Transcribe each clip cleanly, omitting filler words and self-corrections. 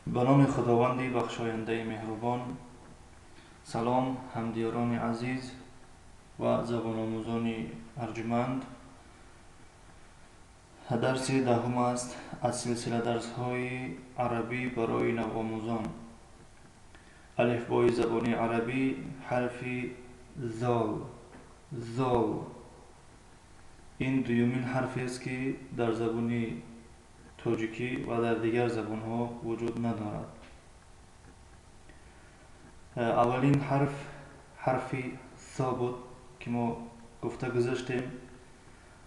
Ба номи Худованди бахшояндаи меҳрубон. Салом, ҳамдиёрони азиз ва забономӯзони арҷманд. Дарси 10-ум аст аз силсила дарсҳои арабӣ барои навомӯзон. Алифбои забони арабӣ, ҳарфи зол. Зол ин дуюмин ҳарфест, ки дар забони тоҷикӣ ва дар дигар забонҳо вуҷуд надорад. Аввалин ҳарф ҳарфи со буд, ки мо гуфта гузаштем,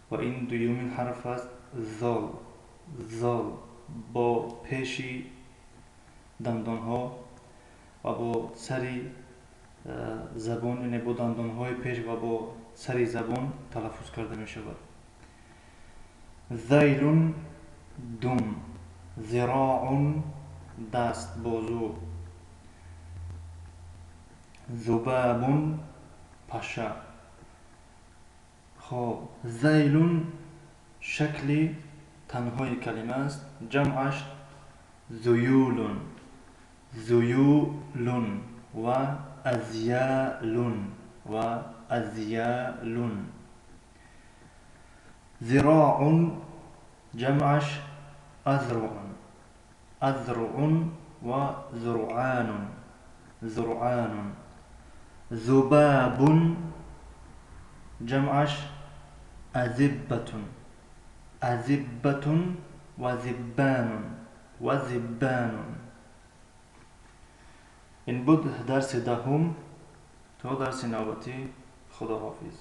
ва ин дуюмин ҳарф аст, зол. Зол бо пеши дандонҳо ва бо сари забон, яъне бо дандонҳои пеш ва бо сари забон талаффуз карда мешавад. Зайлун дум, зироун даст, бозу, зубабун паша. Хоб, зайлун шакли танҳои калима аст, ҷамъаш зуюлун, зуюлун ва азялун ва азялун. Зироун ҷамъаш азруун, азруун ва зуръанун, зуръанун. Зубабун ҷамъаш азиббатун, азиббатун ва зиббанун ва зиббанун. Ин буд дарси 10-ум. То дарси навбатӣ, худоҳофиз.